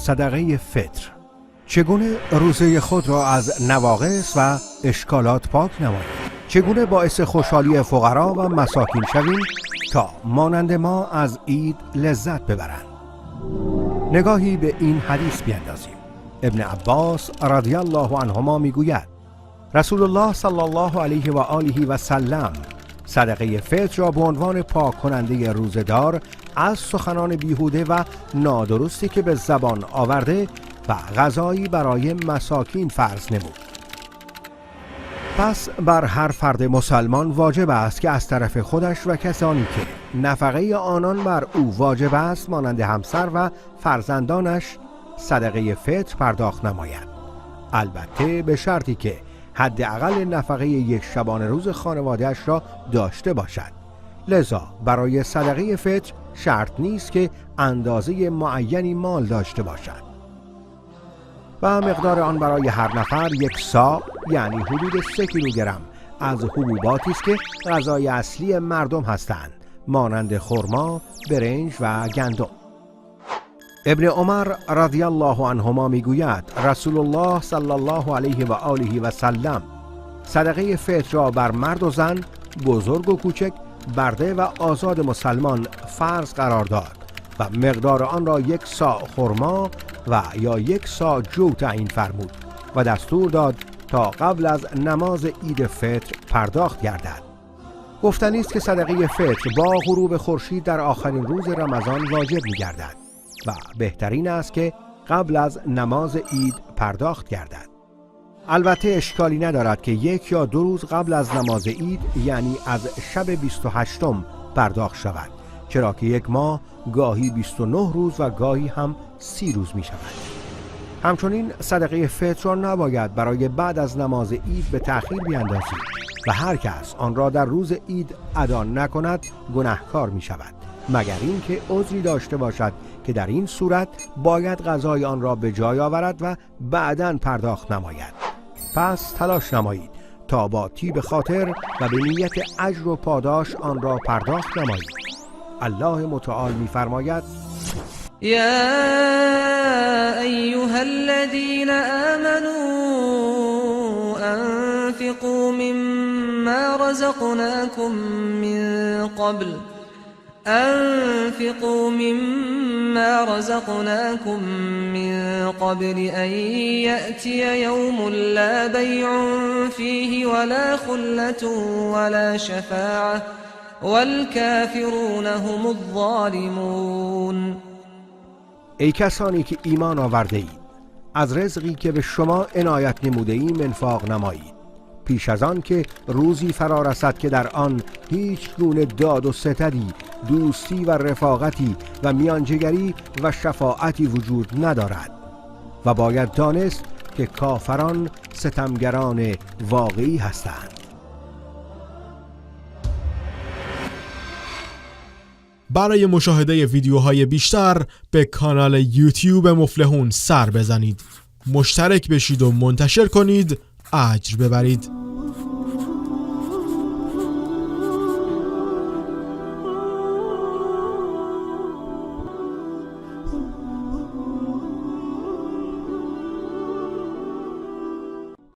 صدقه فطر. چگونه روزه خود را از نواقص و اشکالات پاک نماییم؟ چگونه باعث خوشحالی فقرا و مساکین شویم تا مانند ما از عید لذت ببرند؟ نگاهی به این حدیث بیندازیم. ابن عباس رضی الله عنهما میگوید: رسول الله صلی الله علیه و آله و سلم صدقه فطر را به عنوان پاک کننده روزه‌دار از سخنان بیهوده و نادرستی که به زبان آورده و غذایی برای مساکین فرض نمود. پس بر هر فرد مسلمان واجب است که از طرف خودش و کسانی که نفقه آنان بر او واجب است، مانند همسر و فرزندانش، صدقه فطر پرداخت نماید، البته به شرطی که حداقل نفقه یک شبانه روز خانواده‌اش را داشته باشد. لذا برای صدقه فطر شرط نیست که اندازه معینی مال داشته باشد و مقدار آن برای هر نفر 1 صاع، یعنی حدود 3 کیلوگرم از حبوباتی است که غذای اصلی مردم هستند، مانند خرما، برنج و گندم. ابن عمر رضی الله عنهما میگوید: رسول الله صلی الله علیه و آله و سلم صدقه فطر را بر مرد و زن، بزرگ و کوچک، برده و آزاد مسلمان فرض قرار داد و مقدار آن را 1 صاع خرما و یا 1 صاع جو تعیین فرمود و دستور داد تا قبل از نماز عید فطر پرداخت گردد. گفتنی است که صدقه فطر با غروب خورشید در آخرین روز رمضان واجب می‌گردد و بهترین است که قبل از نماز عید پرداخت گردد. البته اشکالی ندارد که 1 یا 2 روز قبل از نماز عید، یعنی از شب 28 پرداخت شود، چرا که یک ماه گاهی 29 روز و گاهی هم 30 روز می شود. همچنین صدقه فطر را نباید برای بعد از نماز عید به تأخیر بیاندازید و هر کس آن را در روز عید ادا نکند گناهکار می شود، مگر اینکه عذری داشته باشد که در این صورت باید غذای آن را به جای آورد و بعداً پرداخت نماید. پس تلاش نمایید تا با طیب خاطر و به نیت اجر و پاداش آن را پرداخت نمایید. الله متعال می‌فرماید: یا ایها الذین آمنوا انفقوا مما رزقناکم من قبل أنفقوا مما رزقناكم من قبل أن يأتي يوم لا بيع فيه ولا خلة ولا شفاعة والكافرون هم الظالمون. ای کسانی که ایمان آورده اید، از رزقی که به شما عنایت نموده ایم انفاق نمایید، پیش از آن که روزی فرا رسد که در آن هیچ گونه داد و ستدی، دوستی و رفاقتی و میانجیگری و شفاعتی وجود ندارد و باید دانست که کافران ستمگران واقعی هستند. برای مشاهده ویدیوهای بیشتر به کانال یوتیوب مفلحون سر بزنید، مشترک بشید و منتشر کنید، اجر ببرید.